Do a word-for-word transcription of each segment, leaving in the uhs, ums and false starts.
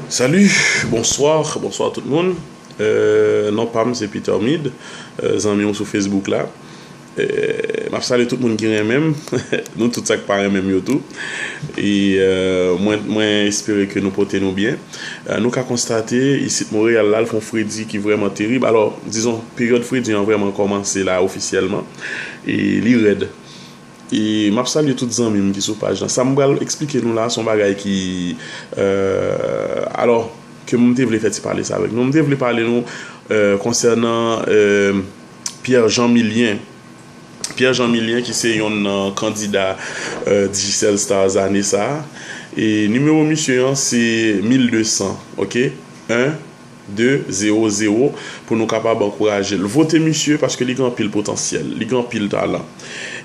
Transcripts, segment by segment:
Salut, bonsoir, bonsoir tout moun. Euh, non pa m se Peter Mid, euh, zanmi w sou Facebook la. Euh, m ap salye tout moun ki renmen m. Nou tout sa k pa renmen m yo tou. E euh, mwen, mwen espere ke nou pote nou byen. Euh, nou ka konstate isit Monreyal la, l fè yon fredi ki vrèman terib. Alò, dizon, peryòd fredi an vrèman kòmanse la ofisyèlman. E li rèd. E m ap salye tout zanmi m ki sou paj la. Sa m pral eksplike nou la, se yon bagay ki, euh, alò, ke m te vle fè ti pale sa avèk nou. M te vle pale nou euh, konsènan euh, Pierre Jean Millien. Pierre Jean Millien ki se yonn nan kandida euh, Digicel Stars ane sa a. E nimewo misye an se mil de san, ok? En, de, zewo, zewo, pou nou kapab ankouraje l. Vote misye paske li gen anpil potansyèl, li gen anpil talan.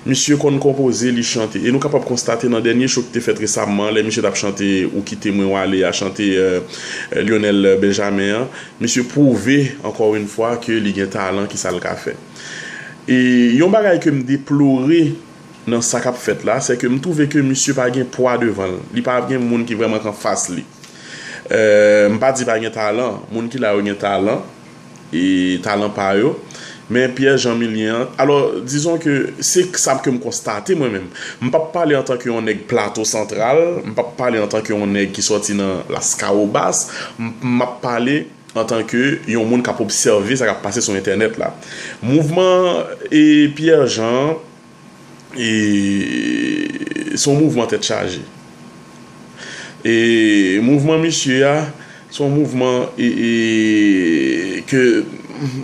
Misye konn konpoze, li chante. E nou kapab konstate nan dènye show ki te fèt resamman, lè misye t ap chante Ou kite mwen w ale a, chante euh, euh, Lionel Benjamin an, misye pwouve, encore une fois, ke li gen talan, ki sa l ka fè. E yon bagay ke m deplore nan sa k ap fèt la, se ke m twouve ke misye pa gen pwa devan l. Li pa gen moun ki vrèman k anfas li. Euh, m pa di pa gen talan, moun ki la yo gen talan, e talan pa yo. Men Pierre Jean Millien an, alò, dizon ke se sa ke m konstate mwen menm. M p ap pale antanke yon nèg Plato Santral, m p ap pale antanke yon nèg ki sòti nan Laskawobas, m, m ap pale antanke yon moun k ap obsève sa k ap pase sou entènèt la. Mouvman e Pierre Jean an, e, se yon mouvman tèt chaje. E mouvman misye a, se yon mouvman e, e, ke,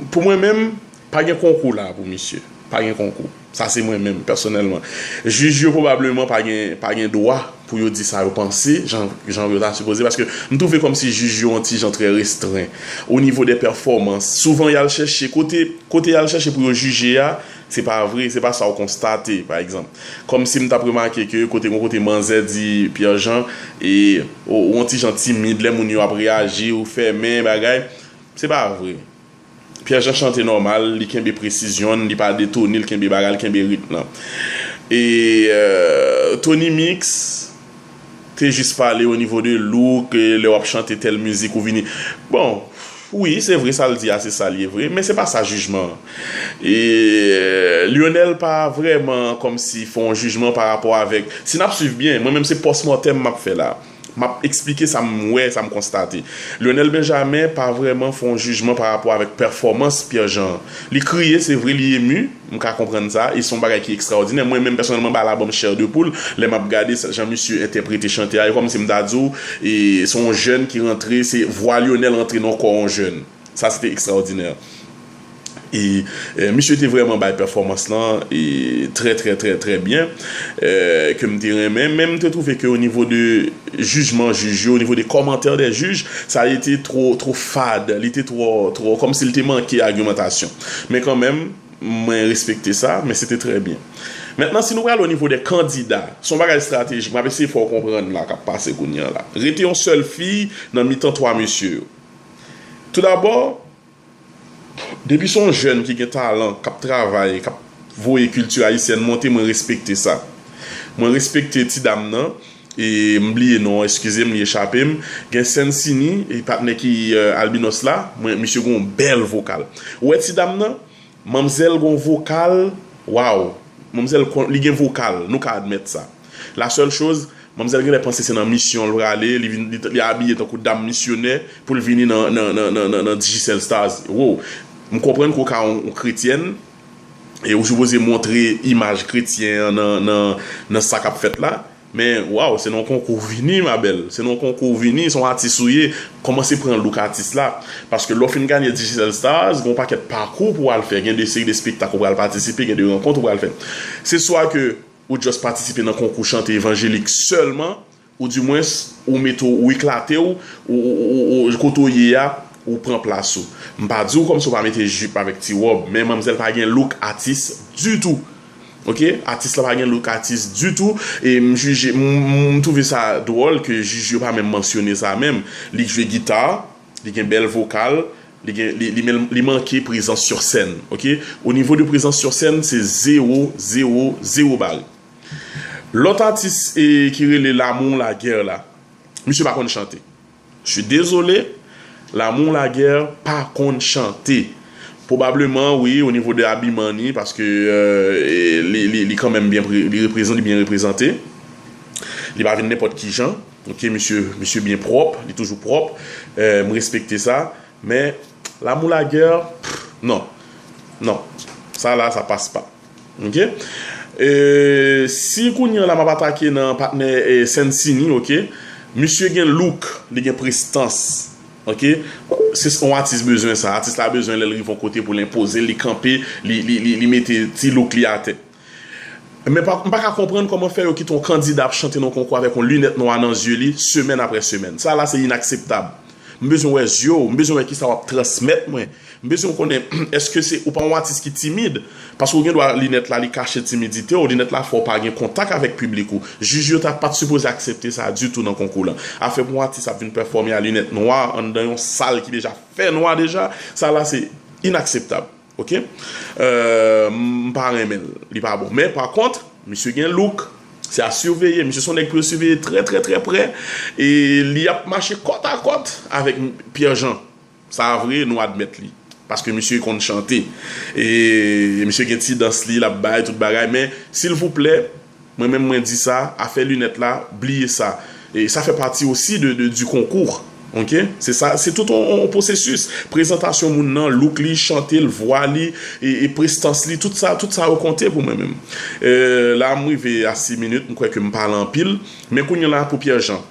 pou mwen menm, pa gen konkou la pou misye. Pa gen konkou. Sa se mwen menm, pèsonèlman. Jij yo pwobableman pa gen, pa gen dwa pou yo di sa yo panse, jan, jan yo ta sipoze, paske m twouve kòmsi jij yo yon ti jan trè restren. O nivo de pèfòmans, souvan y al chèche kote, kote y al chèche pou yo jije a, se pa vre, se pa sa w konstate, pa egzanp. Kòmsi m t ap remake ke kote, gon kote manzè di Pierre Jean, e, ou, ou yon ti jan timid, lè moun yo ap reyaji, ou fèmen, bagay, se pa vre. Pierre Jean chante nòmal, li kenbe presizyon n, li pa detone, li kenbe bagay, li kenbe ritm lan. E euh, Tony Mix te jis pale o nivo de look, e lè w ap chante tèl mizik ou vini. Bon, wi, se vre, sa l di a, se sa l ye vre, men se pa sa jijman an. E euh, Lionel pa vrèman kòmsi fè yon jijman pa rapò avèk, si n ap swiv byen, mwen menm se post-mortem m ap fè la. M ap eksplike sa m wè, sa m konstate. Lionel Benjamin pa vrèman fè yon jijman pa rapò avèk pèfòmans Pierre Jean an. Li kriye, se vre, li emu, m ka konprann sa, e se yon bagay ki ekstraòdinè. Mwen menm, pèsonèlman, bagay la ban m chè de poul, lè m ap gade sa, jan misye entèprete chante a, e kòmsi m ta di w, e se yon jèn ki rantre, se vwa Lionel rantre nan kò yon jèn. Sa se te ekstraòdinè. E euh, misye te vrèman bay pèfòmans lan e trè trè trè trè byen, euh, ke m te renmen, men m te twouve ke o nivo de jijman jij yo, o nivo de kòmantè de jij, sa li te twò, twò fad, li te twò, twò, kòmsi li te manke agimantasyon. Men kanmenm, mwen respekte sa, men se te trè byen. Mentnan, si nou pral o nivo de kandida, se yon bagay estratejik, m ap eseye fè w konprann la k ap pase kounye a la. Rete yon sèl fi nan mitan twa mesye yo. Toudabò, depi se yon jèn ki gen talan, k ap travay, k ap voye kilti ayisyèn monte, mwen respekte sa. Mwen respekte ti dam nan, e m bliye non an, eskize m, li echape m. Gen Sensini, e patnè ki euh, albinos la, mwen, misye gen yon bèl vokal. Ou wè ti dam nan, manmzèl gen yon vokal, waw, manmzèl kon, li gen vokal, nou ka admèt sa. La sèl choz, manmzèl genlè panse se nan misyon l prale, li vin, li, li abiye tankou dam misyonè pou l vini nan, nan, nan, nan, nan, nan Digicel Stars. Wow! M konprann ke w ka yon, yon kretyèn, e ou sipoze montre imaj kretyen an nan, nan, nan sa k ap fèt la. Men, waw, se nan yon konkou w vini, ma belle. Se nan yon konkou w vini, se yon atis ou ye. Kòmanse pran look atis la. Paske lè w fin ganye Digicel Stars, gen yon pakèt pakou pou w al fè. Gen de seri de espektak ou pral patisipe, gen de rankont ou pral fè. Se swa ke ou just patisipe nan konkou chante evanjelik sèlman, oudimwens, ou mete w, ou eklate w, ou, ou, ou, ou, kote w ye a, ou pran plas ou. M pa di w kòmsi w pa mete jip avèk ti wòb, men manmzèl pa gen look atis ditou. Ok? Atis la pa gen look atis ditou, e m jije, m, m, m twouve sa dwòl ke jij yo pa menm mansyone sa menm. Li jwe gita, li gen bèl vokal, li gen, li, li, men li manke prezans sur scène, ok? O nivo de prezans sur scène, se zewo, zewo, zewo bare. Lòt atis e, ki rele L'amour la guerre la, misye pa konn chante. suis désolé, Lamour Laguerre pa konn chante. Pwobableman, wi, o nivo de abiman ni, paske euh, li, li, li kanmenm byen pre- li reprezante, li byen reprezante. Li pa vin nenpòt ki jan. Ok, misye, misye byen pwòp, li toujou pwòp. Euh, m respekte sa. Men Lamour Laguerre, pff, non. Non. Sa la, sa passe pas. Ok? E, si kounye a la m ap atake nan patnè e, Sensini, ok? Misye gen look, li gen prestans. Ok? Se yon atis bezwen sa. Atis la bezwen lè l rive yon kote pou l enpoze, li kanpe, li, li, li, li mete ti look li atè. Men pa, m pa ka konprann kòman fè yo kite yon kandida ap chante nan konkou avèk yon linèt nwa nan zye li, semèn apre semèn. Sa la se inakseptab. M bezwen wè zye w, m bezwen wè kisa w ap transmèt mwen. M bezwen konnen, èske se ou pa yon atis ki timid? Paske w gen dwa linèt la li kache timidite w, linèt la fè w pa gen kontak avèk piblik ou. Jij yo ta pa t sipoze aksepte sa ditou nan konkou lan. Afè pou yon atis ap vin pèfòme a linèt nwa anndan yon sal ki deja fè nwa deja, sa la se inakseptab. Ok? Euh, m pa renmen l. Li pa bon. Men pa kont, misye gen look. Se a siveye. Misye se yon nèg pou yo siveye trè, trè, trè prè. E li ap mache kòt a kòt avèk Pierre Jean. Sa vre, nou admèt li. Paske misye konn chante. E misye gen ti dans li, l ap bay tout bagay. Men, silvouplè, mwen menm mwen di sa, afè linèt la, bliye sa. E sa fè pati osi de, de, du concours. Ok? Se sa, se tout yon, yon pwosesis. Prezantasyon moun nan, look li, chante l, vwa li, e, e prestans li, tout sa, tout sa yo konte pou mwen menm. Euh, la, m rive a sis minit, m kwè ke m pale anpil. Men kounye a la pou Pierre Jean.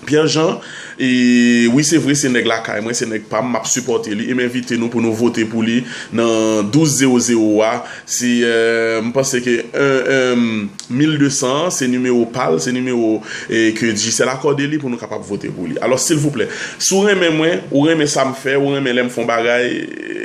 Pierre Jean, e wi, se vre, se nèg lakay mwen, se nèg pa m, m ap sipòte li, e m envite nou pou nou vote pou li nan douz zewo zewo a. Se, euh, m panse ke en, en, mil de san an, se nimewo pa l, se nimewo e, ke Digicel akòde li pou nou kapab vote pou li. Alò, silvouplè, si w renmen mwen, ou renmen sa m fè, ou renmen lè m fè yon bagay, e,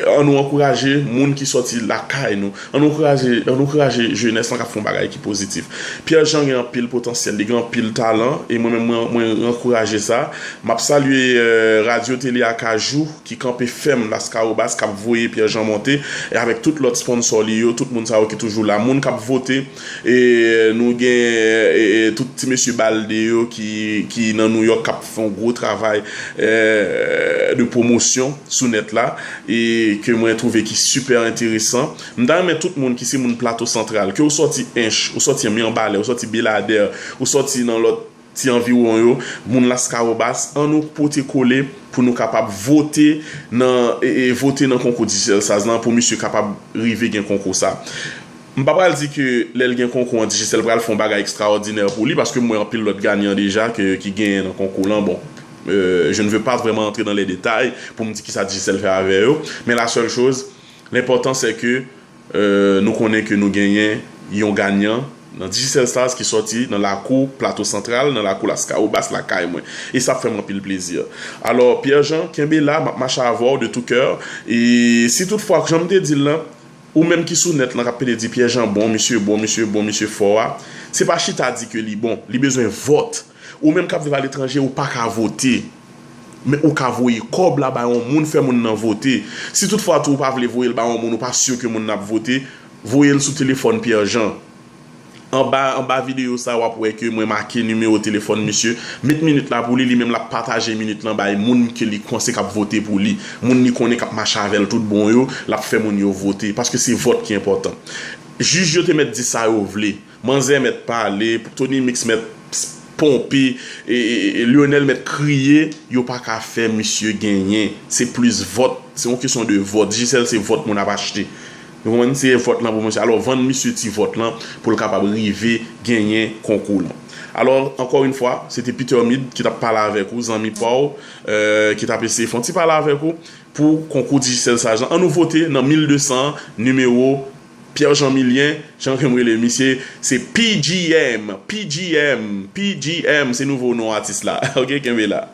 ann nou ankouraje moun ki sòti lakay nou. Ann nou ankouraje, ann nou ankouraje jenès lan k ap fè yon bagay ki pozitif. Pierre Jean gen anpil potansyèl, li gen anpil talan, e mwen menm, mwen, mwen ankouraje sa. M ap salye, euh, Radyo Tele Akajou, ki kanpe fèm Laskawobas, k ap voye Pierre Jean monte, e avèk tout lòt sponsò li yo, tout moun sa yo ki toujou la, moun k ap vote, e nou gen e, e, tout ti mesye Balde yo ki, ki nan Nouyòk k ap fè yon gwo travay, e, de pwomosyon sou nèt la, e ke mwen twouve ki sipè enteresan. M ta renmen tout moun ki se moun Plato Santral, ke ou sòti Ench, ou sòti Mibalè, ou sòti Beladè, ou sòti nan lòt ti anviwon yo, moun Laskawobas, ann nou pote kole pou nou kapab vote nan, e, e, vote nan konkou Digicel Stars lan pou misye kapab rive gen konkou sa. M pa pral di ke lè l gen konkou an Digicel pral fè yon bagay ekstraòdinè pou li, paske m wè anpil lòt ganyan deja ke, ki genyen nan konkou lan. Bon, euh, je ne veux pas vraiment entrer dans les détails pou m di kisa Digicel fè avè yo, men la seule chose, l'important c'est que euh, nou konnen ke nou genyen yon ganyan nan Digicel Stars ki sòti nan lakou Plato Santral, nan lakou Laskawobas, lakay mwen. E sa ap fè m anpil plezi. Alò, Pierre Jean, kenbe la, m ap mache avè w de tout cœur. E si toutfwa, jan m te di l lan, ou menm ki sou nèt lan k ap pede di Pierre Jean bon, misye bon, misye bon, misye fò a, se pa chita di ke li bon, li bezwen vòt. Ou menm k ap viv aletranje, ou pa ka vote. Men ou ka voye kòb la bay yon moun, fè moun nan vote. Si toutfwa tou ou pa vle voye l bay yon moun, ou pa si ke moun nan ap vote, voye l sou telefòn Pierre Jean. Anba, anba videyo sa, w ap wè ke mwen make nimewo telefòn misye. Met minit la pou li, li menm l ap pataje minit lan bay moun ke li panse k ap vote pou li. Moun li konnen k ap mache avè l tout bon yo, l ap fè moun yo vote. Paske se vòt ki enpòtan. Jij yo te mèt di sa yo vle. Manzè mèt pale, Tony Mix mèt ponpe, e, e, e Lionel mèt kriye, yo pa ka fè misye genyen. Se plis vòt, se yon kesyon de vòt. Digicel se vòt moun ap achte. Ou konprann? Se vòt lan pou misye. Alò, vann misye ti vòt lan pou l kapab rive genyen konkou lan. Alò, ankò yon fwa, se te Peter Mid ki t ap pale avèk ou, zanmi pa w, euh, ki t ap eseye fè yon ti pale avèk ou pou konkou Digicel Stars lan. Ann nou vote nan mil de san an, nimewo Pierre Jean Milien, jan ke m rele misye, se P G M, P G M, P G M, se nouvo non atis la. Ok, kenbe la.